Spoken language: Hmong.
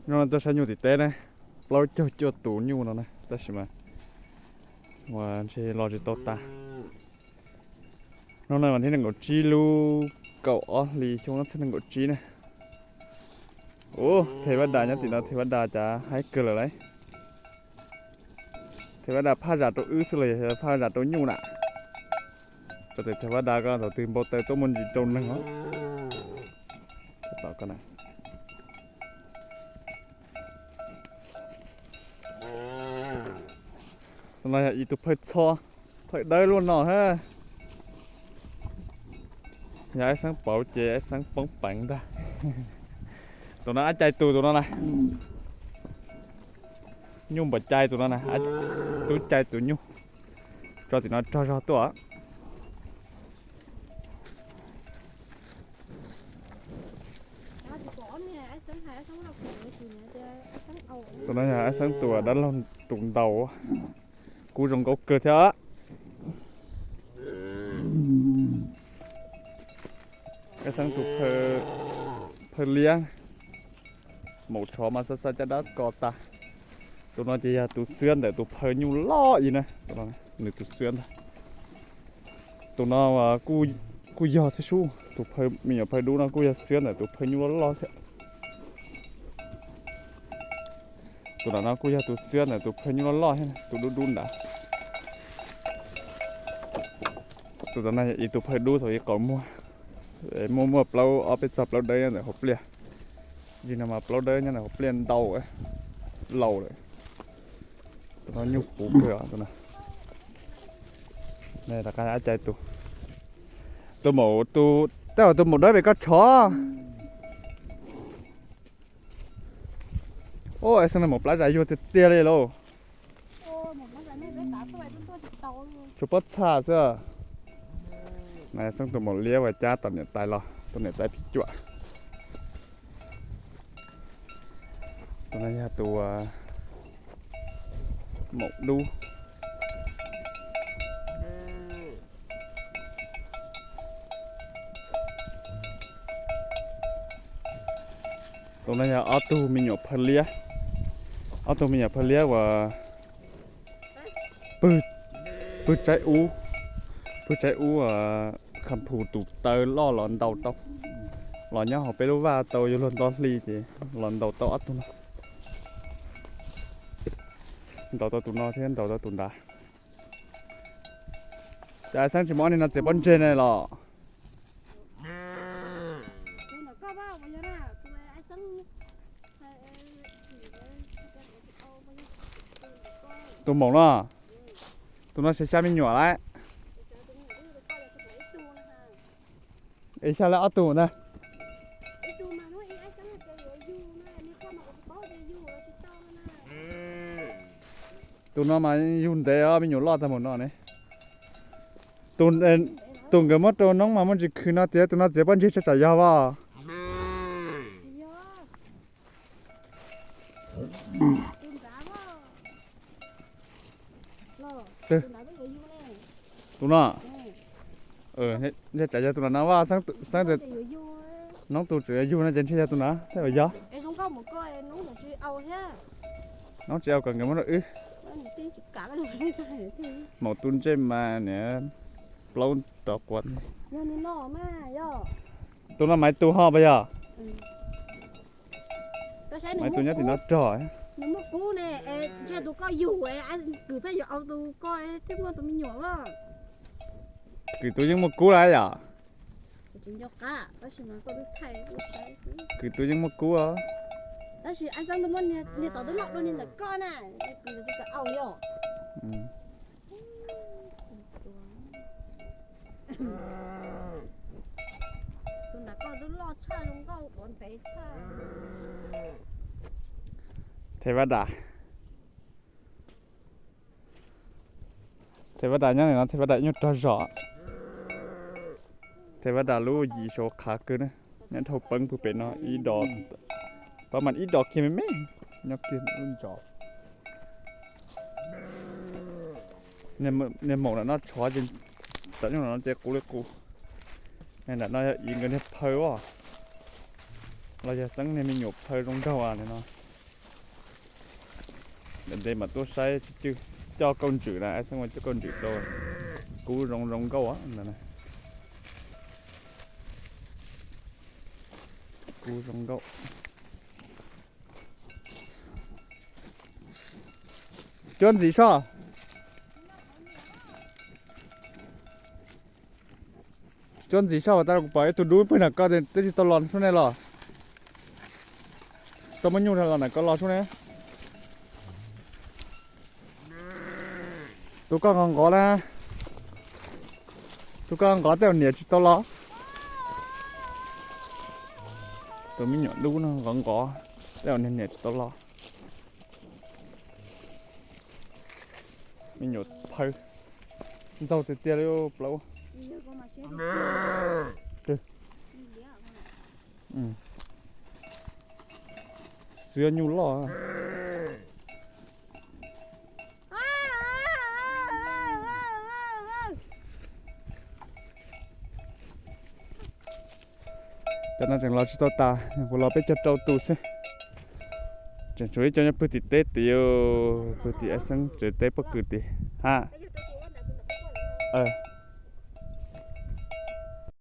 No tuaj saib nyuj tim teb ne, plaub caug cuaj tus nyuj no na, tab sis mas ntshe los tsis tau tas. Hnub no mas thib nees nkaum tsib lub kaum ob hli xyoo ob txhiab nees nkaum tsib ne. Ua, Thev Vaj Das nyob tim no, Thev Vaj Das cas haib kawg lawm lauj. Thev Vaj Das phaj zam rau wb xwb los yog phaj zam rau nyuj na? Tso tes Thev Vaj Das ko thaum twg npau taws tuaj muaj ntsis rau neeg os. Tus no yog ib tug phaw txho, phaw dawb luaj no hab. Yog Ab Xeeb pauv ces Ab Xeeb poob peev ntag. Tus no ab cai tus tus no na. Nyuj npam cai tus no na, tub cai tus nyuj. Tso tim no rog zog tuaj. Tus no yog Ab Xeeb tus dab laug tus ntaus, kub zoo nkauj kawg thiab. Ab Xeeb tus phaw liab, maum tshov mas xav xav caj dab ko tag. Tus no ces yog tus xwab ntawm tus phaw nyuj loj ib na, nws tus xwab ntag. Tus no kuj yog thiab sub, tus phaw me nyuam phaw dub no kuj yog xwab ntawm tus phaw nyuj loj loj thiab. Tus nram no kuj yog tus xwab ntawm tus phaw nyuj loj loj thiab, tus dub dub nrad. Tus tom no yog ib tug phaw dub thaum ub qaum muag, muaj muaj plaub ob peb txog plaub dawb nyob ntawm hauv pliaj. Yog no mas plaub dawb nyob ntawm hauv pliaj ntau, laus lawm. Tus no nyuj puv kawg os. Rov qab cais tus, tus maum, tus, tej zaum tus maum dawb pem koj tshov. Ua, Xeeb no maum plab zais yuag tiag tiag li lauj. Tshuav pob txha xwb. Xeeb tus maum liab uas cab tom niam tais los, tus niam tais phim cuam. Tus no yog tus maum dub. Tus no yog ob tug me nyuam phaw liab, ob tug me nyuam phaw liab uas pw, pw tsaib ub, pw tsaib ub, Kham Phum tus taw loj los ntaus tau, los nyob hauv peb lub vaj tau yuav luag nto hli ces los ntaus tau ob tug no. Ntaus tau tus no thiab ntaus tau tus nrad. Cas Xeeb tsis mus ob niag no txiav pob ntseg ne los? Tus maum no, tus no xya xya me nyuam lawm. Es xya lawm ob tug ntag. Tus no mas yug ntev os, me nyuam loj tag mus no ne. Tus nkawd muab rau noob mas muaj ntsis khwv no tias tus no txiav pob ntseg tsam yog as. Tus no, tsam yog tus no no as, Xeeb, noob tus tseem yuav yug no ces ntshe yog tus no thiaj yog. Noob tsis au kom nkawd muab rau wb. Maum tus ntsej mas niam plaub rov quav. Tus no Maiv tus ho puas yog? Maiv tus nyob tim no rog. Kwv tus yeej muaj kub lawm yom? Kwv tus yeej muaj kub os. Thev Vaj Das, Thev Vaj Das nyob no, Thev Vaj Das nyuag rog zog. Thev Vaj Das lub yim saud qhav kawg na, nyob dhau peeb pug pem no ib dos, pab mas ib dos kiag me me, nyob kiag lub ntsos. Niag maum nram no tshov ces, tam nyuag no ces qus li qus. Niag nram no yog ib nkawd niag phaw os, los yog Xeeb niag me nyuam phaw zoo nraug no. Ntev ntev mas tuaj saib tsw cwj, coj kauj ntswm na, Ab Xeeb ua coj kauj ntswm rau. Kub zoo zoo nkauj ntawd na. Kub zoo nkauj. Cuab ntxiv soj. Cuab ntxiv soj, tas kuv pom ib tug dub pwg nram ko twb tsis tau los sub ne los. Tau muab nyuj los nram ko los sub ne. Tus koj nqov nqov na. Tus koj nqov tej zaum niam tsis tau los. Tus me nyuam dub no nqov nqov tej zaum niam tsis tau los. Me nyuam phawj ntxaug tiag tiag li plaub. Xwb nyuj loj. Cov no tseem los tsis tau tas, nyuam qhuav los peb caug rau tus xwb. Tseem tshuav ib co nyob pwg tim teb tid, pwg tim Ab Xeeb tsev teb pob kws tid. Ha.